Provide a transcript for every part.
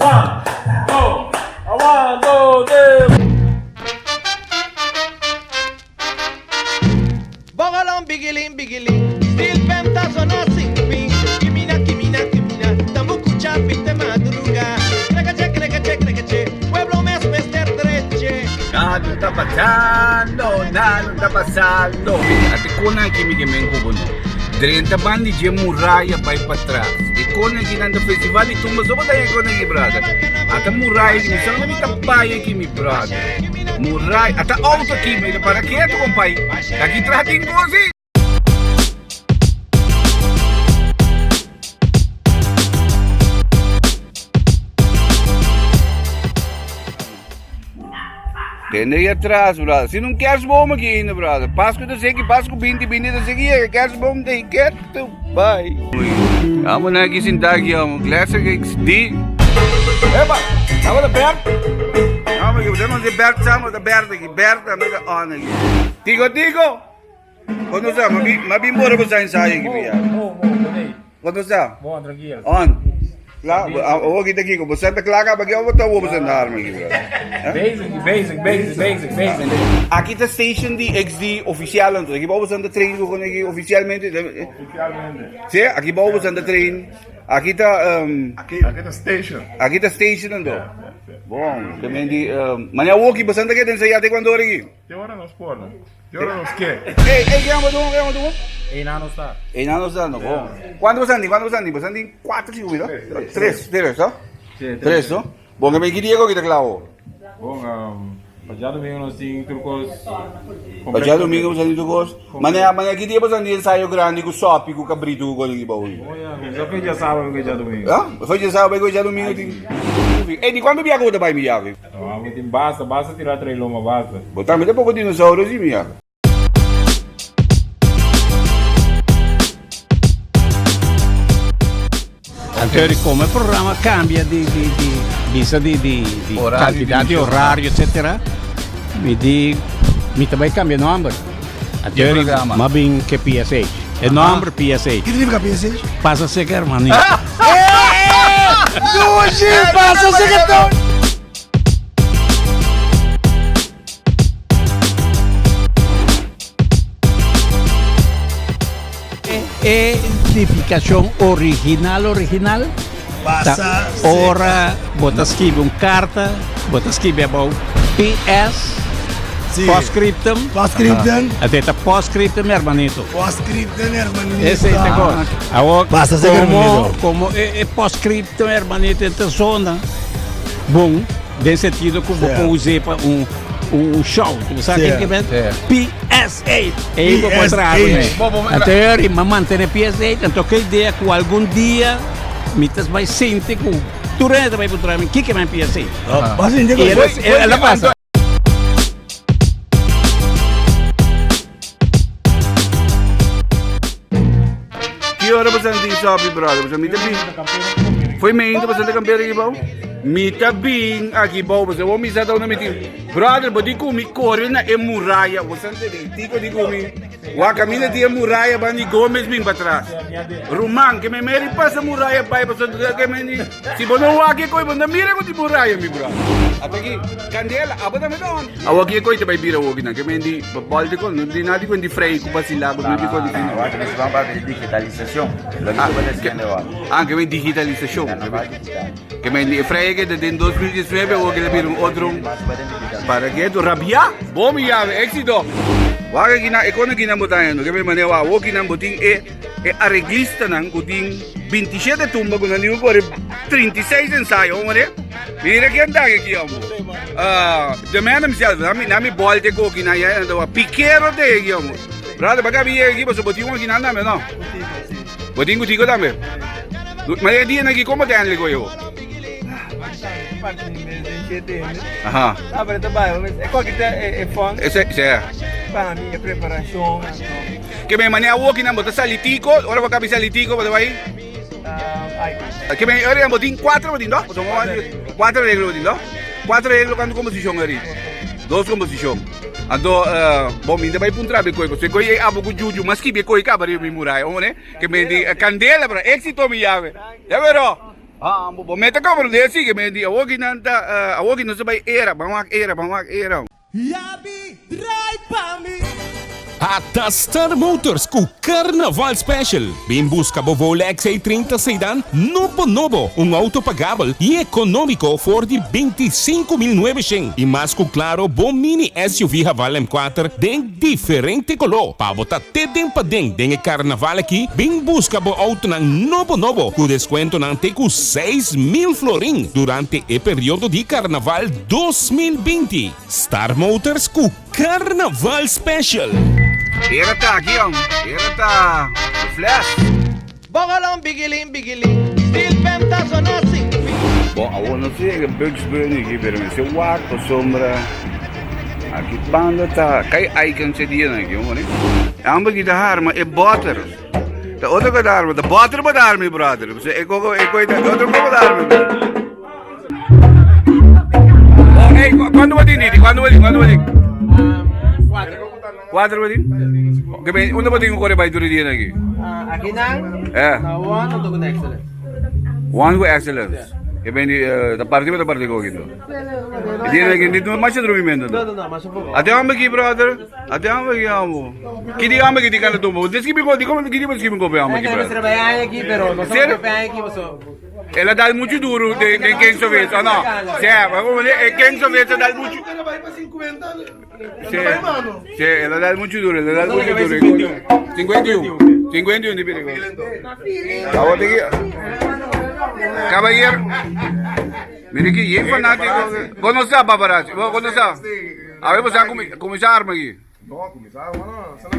One, two, a one, two, three. Bongolon bigilin bigilin Steel Pan ta zona sin fin Kimina kimina kimina Tambuku chapi te madruga Krekache krekache krekache Pueblo mes mester dreche. Nada ta pasando, nada ta pasando. Ate kona aki mi ke men ku bo no. Drenta ban di dje muraya bai patras. E kona aki nan ta festival di tumba so bo ta e kona aki brother. Ata muraya aki mi sa unda mi ta bai aki mi brother. Muraya ata auto aki mi ta para ketu kompai. Aki tras tin kos si. Tende ahí atrás, brother. Si un kerstboom aquí ainda, brother. Pascu ta seki, Pascu binti, binti ta seki. Yega kerstboom ta ahí. Ketu, bye. Vamos na aquí sinta aquí, vamos. Classic XD. Epa, estamos de Bert. Vamos aquí, tenemos de Bert, estamos de Bert aquí. Bert, amiga, on aquí. Tico, tico. Cuando sa, mabi, mabi mora ko sa ensayo aquí, pia. Cuando sa? Bon, tranquilo. On. La, awo kita kiko, bo senta klaar ba ki awo ta wo senta arma aquí, bro. Basic, basic, basic, basic, basic. Aki ta station di XD oficial anto. Aki bo senta train ko aquí oficialmente. Oficialmente. Sí, aki bo senta train. Aki ta um, Aki, aki ta station. Aki ta station anto. Bon, ke men di um, mane awo ki bo senta ke den sa yate cuando ora aki. Te ora nos por. Te ora nos ke. Ey, ey, ke amo dun, ke amo dun? Einan nos ta. Einan nos ta, no, bon. Cuanto bo sandi, cuanto bo sandi? Bo sandi cuatro, cinco mira? Tres, tres, no? Tres, no? Bon, ke men ki dia ku ki ta kla awo? Bon, um, pa djadomingo nos tin tur kos Pa djadomingo bo sandi tur kos? Manera, manera ki dia bo sandi ensayo grandi ku sopi, ku kabritu, ku kos aki bou? Bon, ya, mi sa fe djasábado ku djadomingo. Ah? Fe djasábado ku djadomingo tin. Ey, di cuanto biaha ku bo ta bai mi yawe? No, abo tin basta, basta tira trae loma, basta. Bo tambe ta poko dinosaurio si, mi yawe. Anto di como e programa cambia di di di bisa di di di cantidad di horario etcetera mi di mi ta bay cambia nomber. Anto di ma bin ke PSH. E nomber PSH. Kiko significa PSH? Pasa seca hermanito. Dushi pasa seca. E nifikashon original original ta ora bo ta skibi un karta, bo ta skibi abou PS, postscriptum. Postscriptum. Ate ta postscriptum hermanito. Postscriptum hermanito. Esei ta kos. Awor, komo, komo e postscriptum hermanito ta zona bon. Den sentido ku bo por us'é pa un un show. Bo sa ken ke men? PSA. Ei bo por traha ku ne. Anto e ora mi a mantené PSA, anto ke idea ku algun dia mi ta bai sinti ku tur hende ta bai puntra mi kiko men PSA. I el a pasa. Ki ora bo senti sopi brother? Bo mi ta bin. Foi meinto bo senti kampera aki bou? Mi ta bin aki bou bo bo mi sa ta una mi tin. Brother bo di ku mi kore na e muraya. Bo senti di tiko di ku mi. Wa kaminda di e muraya ban di Gomez bin patras. Ruman ke me meri pasa muraya bai bo senti ke me ni. Si bo no wak e koi bo no mira ku di muraya mi brother. Ata ki kandela abo tambe ta on. Awor ki e koi ta bai bira awoki nan ke men di bolde kon no di nada di kon di frei ku basila bo no di kon di No, no, no, ban papia di digitalisacion. Lo ke bo ta diciendo awor. Ah, ke men digitalisacion. Ke men di e frei ke ta den 2019 awor ke ta bira un otro. Para ke tu rabia? Bo mi yawe exito. Wak aki nan e kon aki nan bo ta hendo ke men manera wak awoki nan bo tin e E areglistanan ku tin bintishete tumba ku nan tin ku kore trintiseis ensayo hombre. Mira ken ta aki hombre. Ah, the man himself, nami nami bolte koki na ya ando pikero te aki hombre. Brother, baka bi aki paso botin aki nan tambe no. Botin kutico tambe. Ma e dia naki como te handle ko yo? Aha. Ah, pero ta bai, e koki ta e fun. Ese, ese. Pa mi e preparacion. Ke men manera awoki nan bo ta sali tiko, ora bo kabi sali tiko bo ta bai? Ke men ora bo tin kuater bo tin do? Kuater areglo bo tin do? Kuater areglo kantu komposishon ari? Dos komposishon. Anto bo mi ta bai puntra be koi pasobra koi ei abo ku juju mas kibi e koi kaba riba mi muraya, omo ne? Ke men di kandela bra, éksito mi yawe. Ya wero. Hambo, bo mete comprende si ke men di awor ki nan ta awor ki nos ta bai era, ban wak era, ban wak era. Yabi draai pa mi. Ata Star Motors ku Carnaval Special! Bin buska bo Vole XA30 Sedan nobo nobo, un auto pagabel y economico for di 25.900 y mas cu claro bo mini SUV Haval M4 den diferente color pa bo ta te den paden den e carnaval aki. Bin buska bo autonan nobo nobo cu descuentonan te cu 6.000 florin durante e periodo di Carnaval 2020. Star Motors cu Carnaval Special. Era ta aki jong, era ta de fles. Bongolon bigilin bigilin, stil pem ta zona sin fin. Bon awor no tin e Bugs Bunny aki pero mester wak pasobra aki banda ta kai icon se dianan aki hoor. Amber ki ta harma e boter. Ta otro ku ta harma, ta boter bo ta harma mi brother. E koko e koi ta otro koko ta harma. Hey, cuándo va a ¿Cuándo va a ¿Cuándo va a Cuatro va a Que me, ¿Dónde va a un corre para día aquí? Aquí nan? Eh. Na one o con excellence? One with excellence. Que ven de partido de partido aquí. Tiene que no más drumimento. No, no, no, más un poco. Ate amo aquí, brother. Ate amo aquí amo. Kidi amo aquí di tumbo. Desky mi ko, di ko kidi mo ski mi ko amo aquí, brother. aquí, pero no somos aquí, so. El a dal muchu duru den den Ken Soviet, o no? Sí, maar como e Ken Soviet a dal muchu. Sí, sí, el a dal muchu duru, el a dal muchu duru. 51. 51 di piri. Awor te Caballero. Mira aquí, yen fanático. Vos no sabes, paparazzi. Vos no sabes. A ver, vos sabes kuminsá arma aquí. No, kuminsá, bueno, sa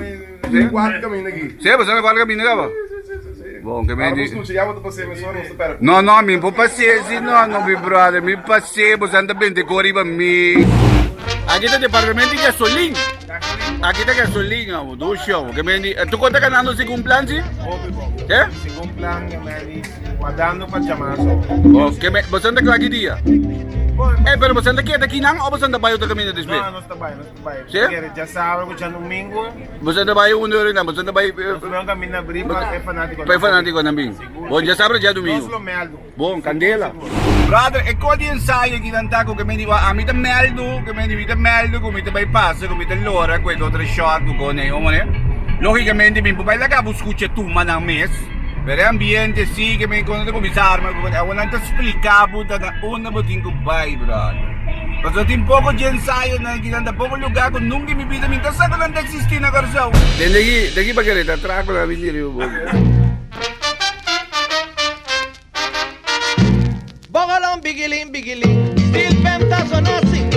kuart kaminda aki. Sí, bo sa kuart kaminda kaba? Bon, ke me di. Skucha, ya bo ta pas'é mesora, nos ta pèrdè. No, no, mi por pas'é si no, no, mi brother, mi pas'é, bo sa ta bende kor riba mi. Aki ta departamento di gasolin. Aki ta gasolin, amo, dushi, amo. Ke me di, tu kon ta ganando segun plan, si? Hopi bon. Ke? Segun plan, ke me di, wardando pa chamaso. Bon, ke me, bo sa ta kla ki dia? Eh, pero bo sa ta keda kinan o bo sa ta bai otro kaminda despues? No, nos ta bai, nos. Sí? Djasabra ku djadumingu. Boso ta bai un ora nan, boso ta bai. Nos ta bai kaminda abrí pa e fanátikonan. Pa e fanátikonan bin. Bon, djasabra djadumingu. Nos lo mèldu. Bon, kandela. Brother, e kos di ensayo aki nan ta ku ke mi di wak, ami ta mèldu, ke mi di mi ta mèldu ku mi ta bai pasa, ku mi ta lora ku e otro shot ku kon ei, omo ne. Lógikamente mi por bai laga bo skucha tuma nan mes, pero e ambiente si ke mi kono ta kuminsá arma ku awor nan ta splika bo ta na unda bo tin ku bai, brother. Pasobra tin poko dje ensayonan aki nan ta poko lugá ku nunka en mi bida mi ta sa ku nan ta eksistí na Kòrsou. Tende aki, te aki pa kere ta trago nan bini riba boka. Bongolon bigilin bigilin, stil pem ta zona sin fin.